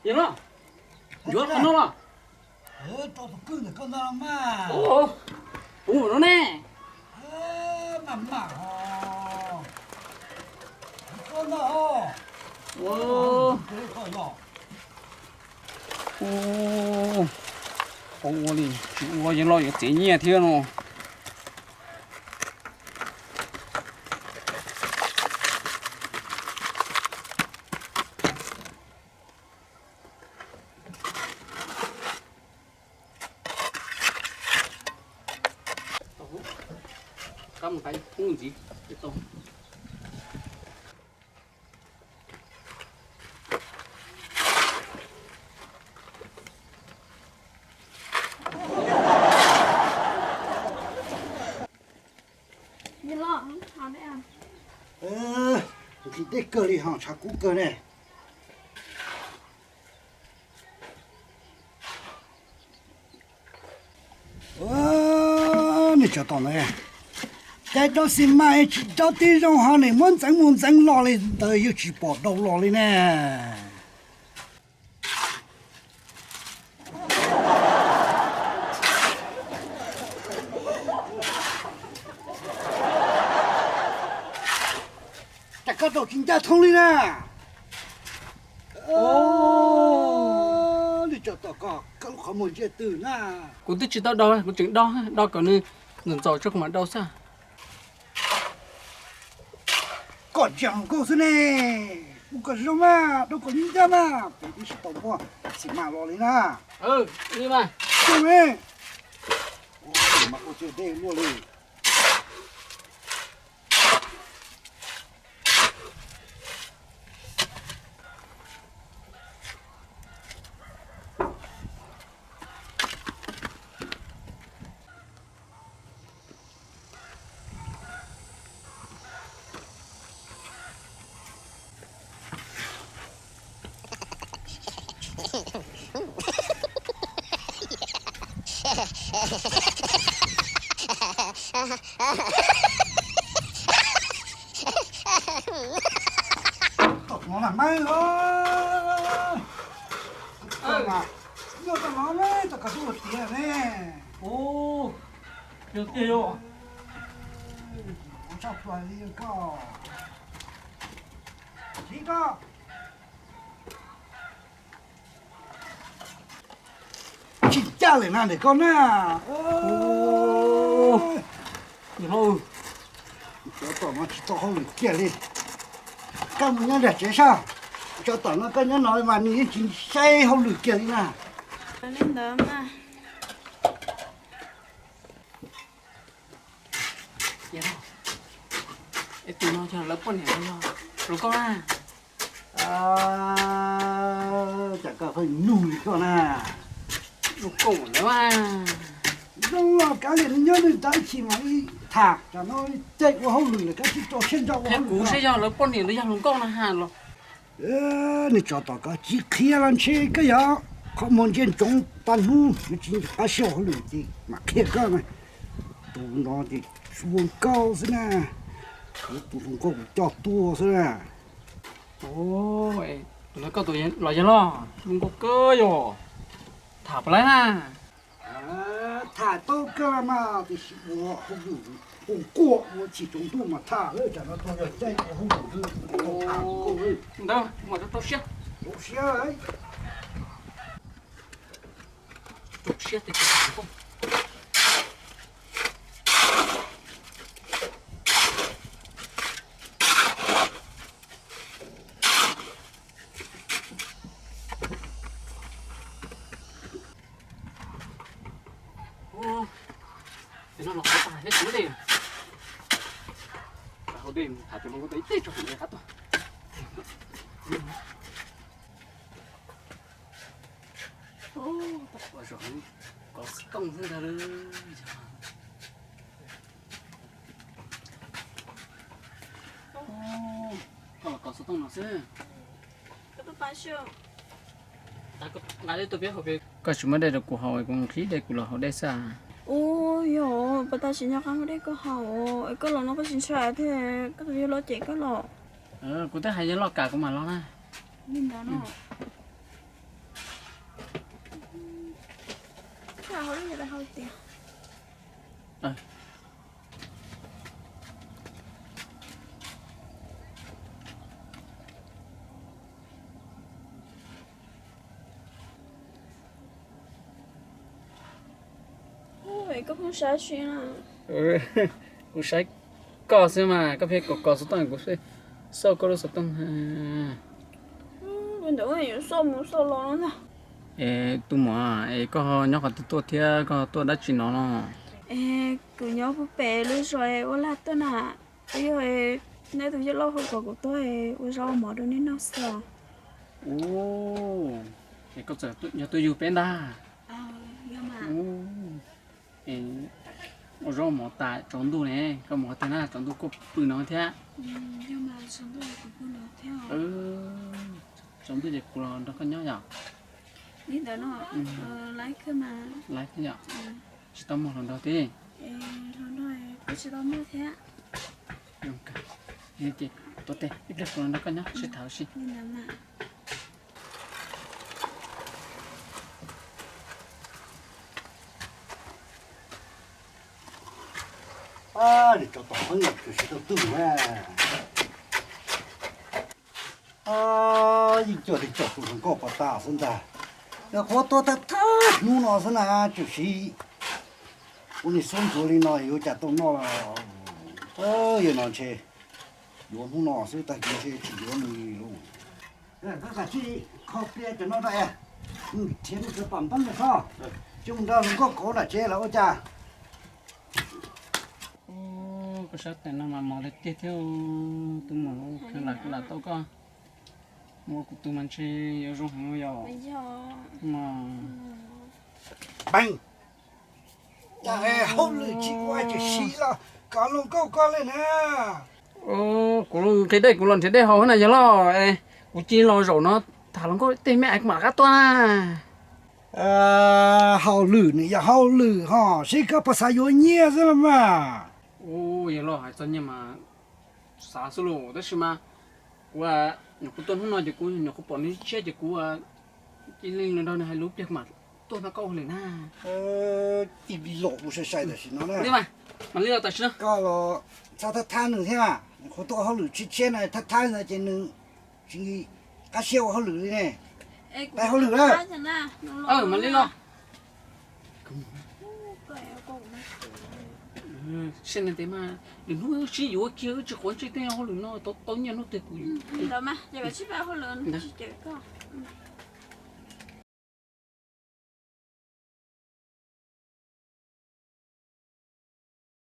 Yog los, yuav qhov no los. Puv no ne. Ua li, ua yog los yuav txiav nyiaj thiab no. Ntim dej kawg li ho tshav kub kawg ne. Nej tsov tom no, caiv dob xi mas tsis dob tib zoo ho nws muab ntxeev mus ntxeev los li ntawd yeej tsis pom dau los li ne. Cas koj rau tsis ncaj thoob li na. Li tso tom koj, koj lub qhov muag ntsia twg na. Kuv twb tsis tau do, kuv tseem do, do kom nws ntxaus tso kuv mam do xwb. Koj ntsia hluas nkauj xwb ne. Kuv kom zoo mas, do kom ncaj mas, pem twb tsis tau muaj xi mas los li na. Li mas, zoo ne. Mas kuv tsis dej luaj li. Tom no mas, nyob tom no ne, tom koj tuaj tiav ne. Ua tiag yog. Ua tshaj plaws li koj. Tsis koj. Tsis ncaj lawm na ntawm koj na. Cov tom no tsis tau hauj lwm kiag li. Koj mus nyob nram tsev soj. Cov tom no koj nyob no mas nws yeej tsis saib hauj lwm kiag li na. Li ntawd mas. Es tus no yog lawv poj niam los yog hluas nkauj na? Cas koj pheej nug li koj na. Hluas nkauj lawm. Zoo los kav liam nws nyob nws tab sis mas tham, tam no caij ua hauj lwm lawm koj tsis tso siab ntso ua hauj lwm. Kuv saib yog lawv poj niam los yog hluas nkauj na has los. Nws tso tom koj tsis qhia los ntshe koj yog qhov muag ntsia ntsoov tag hnub yuav tsis qab siab ua hauj lwm ces mam qhia koj na. Tus no ces hluas nkauj xwb na, tus hluas nkauj kuv coj tuaj xwb na. Tus no koj tus los yog los hluas nkauj kawg yog, tham puas laib na? Tham tau kawg mas tiam sis ua hauj lwm, ua nkuaj ua chim tsaus ntuj mas tham, tam no tuaj yog caij ua hauj lwm, tham nkauj. Ntawd mas rau rau siab, rau siab, rau siab tias tham nkauj. Ces no los qhov tas thiab tsis muaj dej. Hauv dej tham tus hluas nkauj ib teg tso hauv dej qab tuaj. Ua zaum kov xov tooj xwb ntag. Koj los kov xov tooj no xwb. Koj tsis muab dej rau kuv haus, kuv nqhis dej kuv los haus dej xwb. Ua yog, puas tam sim nyog qab muab dej koj haus, koj los no koj tsis ntshai thiab koj tus yawg loj cem koj los? Kuv twb hais yawg loj kam kuv mam los na. Li ntawd no. Hau lub yog hau tias. Koj pheej saib si na. Kuv saib koj xwb mas, koj pheej kos kos xov tooj, kuv xauj koj lub xov tooj. Ntawd yuav xauj mus xauj los no ntag. Es tus muam, es koj nyob qhov twg tuaj thiab koj tuaj dab tsi no no? Es kuv nyob puag pem lub zos ua lag tuaj na. Yog nej tus yawg laus hu kom kuv tuaj ua zaub mov rau nej noj xwb os. Ua, es koj txawm yog tuaj yug peb ntag. Ua zaub mov tas tsaus ntuj ne, koj mus qhov twg na, tsaus ntuj koj pw no thiab. Tsaus ntuj ces kuv los nrog koj nyob yom. Li ntawd no, laiv thiab yom. Tsis tau muag hluas nraug thiab. Tsis tau muag thiab. Ces tuav tes ib pliag kuv los nrog koj nyob sib tham si. Nws tso tom heeb los tsuas siv tau twg na. Yeej coj li coj tus hluas nkauj pov tas xwb ntag. Yog qhuav tuaj thawj thawj hnub no xwb na, tsuas siv ua niag xub ntxuav li no yuav cas tau noj. Yog no ntshe yuav hnub no xwb, tag kis ntshe tsis yuav nws li lauj. Koj kav tsij kho pliaj cov no rau es, nrhiav nws cov pam npab ntawd tso, ces mus nrog hluas nkauj kauv nram tsev lawm ua cas. Koj sab tes no mas mos li tiag thiab, tus muam, lam tau koj mus ua kuv tus mas ntshe yuav zoo heev yom. Peeb, cas hauj lwm tsis ua tseem siv los kov hluas nkauj koj li na. Kuv nqhis dej kuv los nrhiav dej haus na yawg loj. Kuv cia los zaum no tham hluas nkauj tej me es kuv mam rov qab tuaj na. Hauj lwm nws yog hauj lwm ho, seb koj puas xav yuav nyiaj xwb los mas. Yawg loj, hais txog nyiaj mas xav xwb lauj, tab sis mas kuv nyuam qhuav tuaj hnub no ces kuv nyuam qhuav pom nws tshiab ces kuv cia li los nrog nws hais lus pliag kuv mam tuaj nrog koj ua lwm na. Ib vij los kuv sai sai tam sim no na. Mam li los tam sim no. Koj los txhob thab thab nws thiab, nyuam qhuav tuaj hauj lwm tshiab tshiab no thab thab ntawd ces nws tsis qab siab ua hauj lwm li ne. Pais hauj lwm na. Mam li los. Saib nws tes mas, lwm hnub wb sib yuav kiag wb tsis quav ntsej tej hauj lwm no tau nyiaj hnub twg kuv.